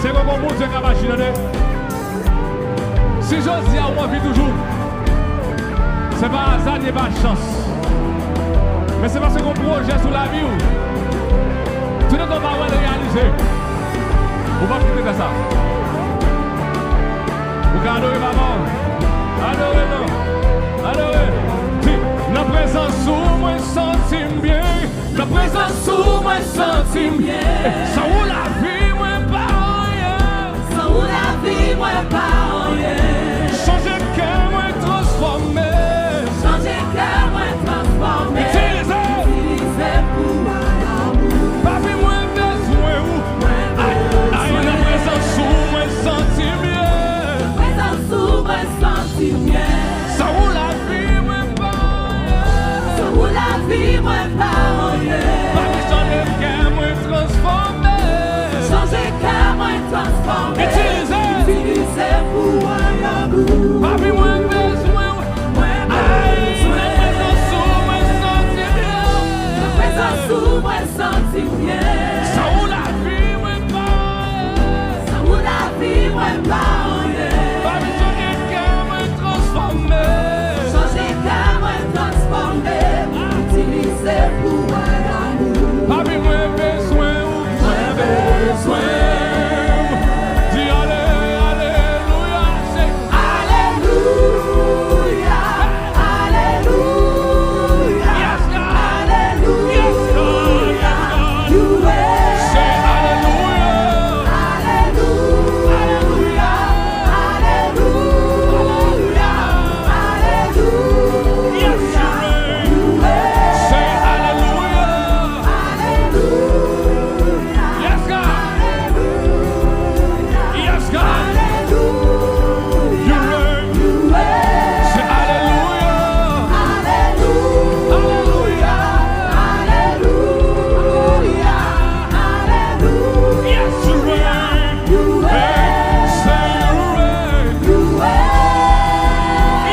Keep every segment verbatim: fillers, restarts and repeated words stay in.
Se kòman Bondye ka aji, tande. Si jodi a ou anvi toujou, se pa aza ni pa chans. Men se paske gon pwojè sou lavi w. Toutotan w pa wè l reyalize, ou p ap kite fè sa. Ou ka adore papa w. Adore non. Adore. Di, nan prezans ou mwen santi m byen. Nan prezans ou mwen santi m byen. San ou lavi mwen pa anyen. San ou lavi mwen pa anyen. Chanje kè mwen transfòme. Chanje kè mwen transfòme. Itilize. Itilize pou wayòm ou. Papi mwen bezwen ou. Mwen bezwen. Ay, ay, nan prezans ou mwen santi m byen. Nan prezans ou mwen santi m byen. San ou lavi mwen pa anyen. San ou lavi mwen pa anyen. Papi chanje kè mwen transfòme. Chanje kè mwen transfòme. Itilize. Itilize pou wayòm ou. Papi mwen bezwen ou. Mwen bezwen. Ay, nan prezans ou mwen santi m byen. Nan prezans ou mwen santi m byen. San ou lavi mwen pa anyen. San ou lavi mwen pa anyen. Papi chanje kè mwen transfòme. Chanje kè mwen transfòme. Itilize pou wayòm ou. Papi mwen bezwen ou. Mwen bezwen ou. Di ale, alelouya, se Alelouya, alelouya, alelouya, you reign. Alelouya, alelouya, alelouya, you reign. Alelouya. Yes, God. Yes, God. You reign. Say hallelujah. Hallelujah. Yes, you reign. Say you reign. Yes,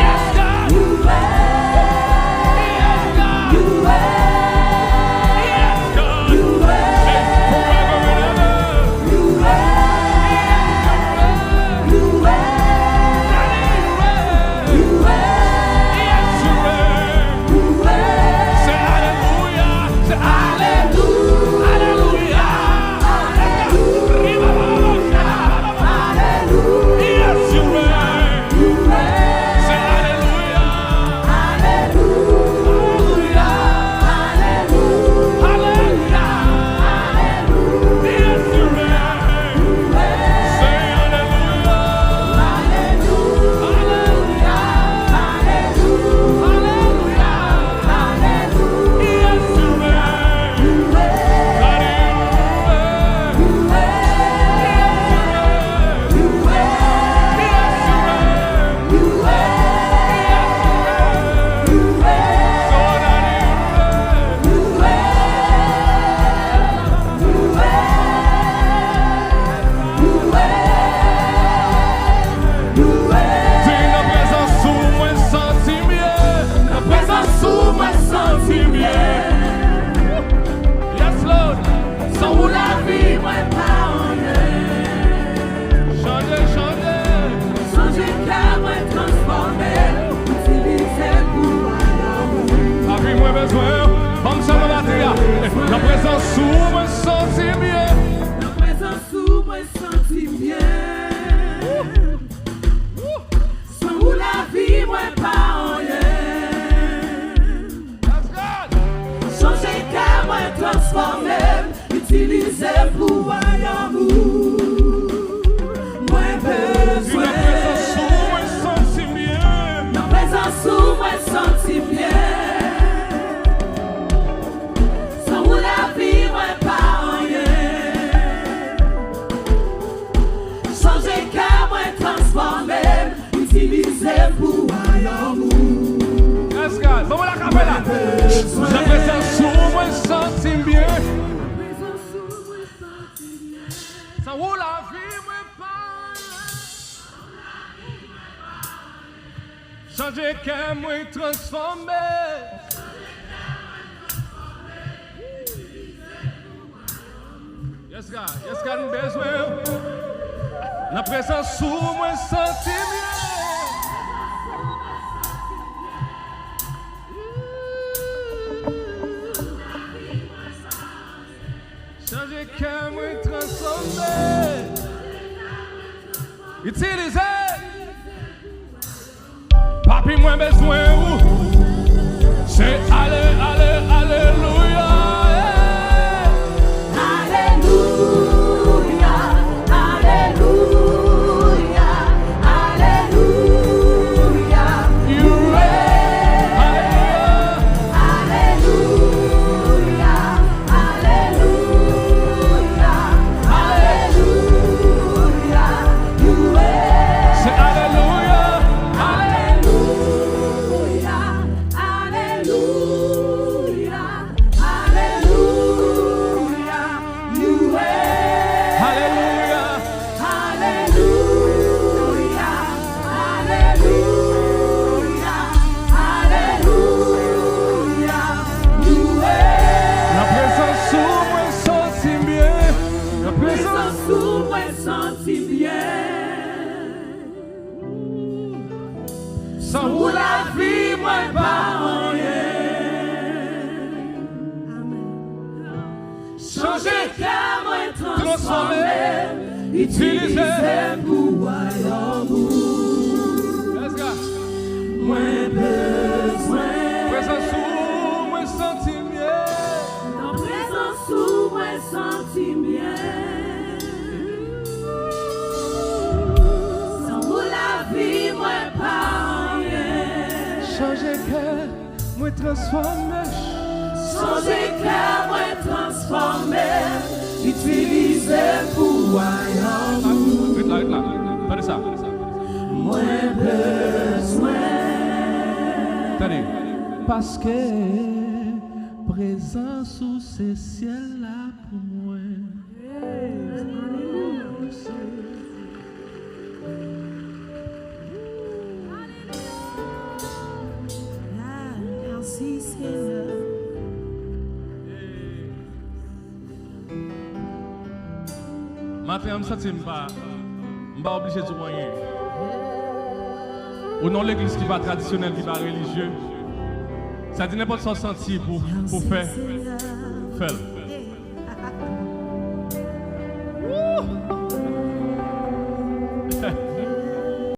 God. Yes, God. Yes, God. Hey, forever and ever. Daddy, you reign. Yes, you reign. Say hallelujah. Say hallelujah. Hallelujah. Yes, you reign. Say hallelujah. Hallelujah. Hallelujah. Yes, you reign. Say hallelujah. Hallelujah. Hallelujah. Hallelujah. Yes, you reign. Daddy, you reign. Yes, you reign. Yes, you reign. Di, nan prezans ou mwen santi m byen. Nan prezans ou mwen santi m byen. Yes, Lord. San ou lavi mwen pa anyen. Chanje, chanje. Chanje kè mwen, transfòme l, itilize l pou wayòm ou. Lavi mwen bezwen w. Ban m sa nan batri a. Nan prezans ou mwen santi m byen. Nan prezans ou mwen santi m byen. San ou lavi mwen pa anyen. Chanje kè mwen, transfòme m, itilize m pou wayòm ou. Mwen bezwen. Nan prezans ou mwen santi m byen. Nan prezans ou mwen santi m byen. San ou lavi mwen pa anyen. Chanje kè mwen, transfòme m, itilize m pou wayòm ou. Yes, God. Ban mwen lakapela. Nan prezans ou mwen santi m byen. San ou lavi mwen pa anyen. Chanje kè mwen, transfòme. Yes, God. Yes, God, m bezwen w. Nan prezans ou mwen santi m byen. Chanje kè mwen, transfòme. Itilize. Papi, mwen bezwen ou. Se ale, ale, alelouya. Alelouya, alelouya, alelouya. You reign. Alelouya. Alelouya, alelouya, alelouya. You reign. Se alelouya. Alelouya, alelouya, alelouya. You reign. Alelouya. Alelouya, alelouya, alelouya. You reign. Nan prezans ou mwen santi m byen. Nan prezans ou mwen santi m byen. San ou lavi mwen pa anyen. Chanje kè mwen, transfòme m, itilize m pou wayòm ou. Yes, God. Mwen bezwen. Prezans ou mwen santi m byen. Nan prezans ou mwen santi m byen. San ou lavi mwen pa anyen. Chanje kè mwen, transfòme. Chanje kè mwen, transfòme. Itilize m pou wayòm ou. Ret la, ret la. Tande sa. Mwen bezwen. Tande. Paske prezans ou se syèl la pou mwen. Maten an, m santi m pa, m pa oblije di w anyen. Ou nan yon legliz ki pa tradisyonèl, ki pa relijye. Sa di nenpòt sa w santi pou, pou fè, fè l.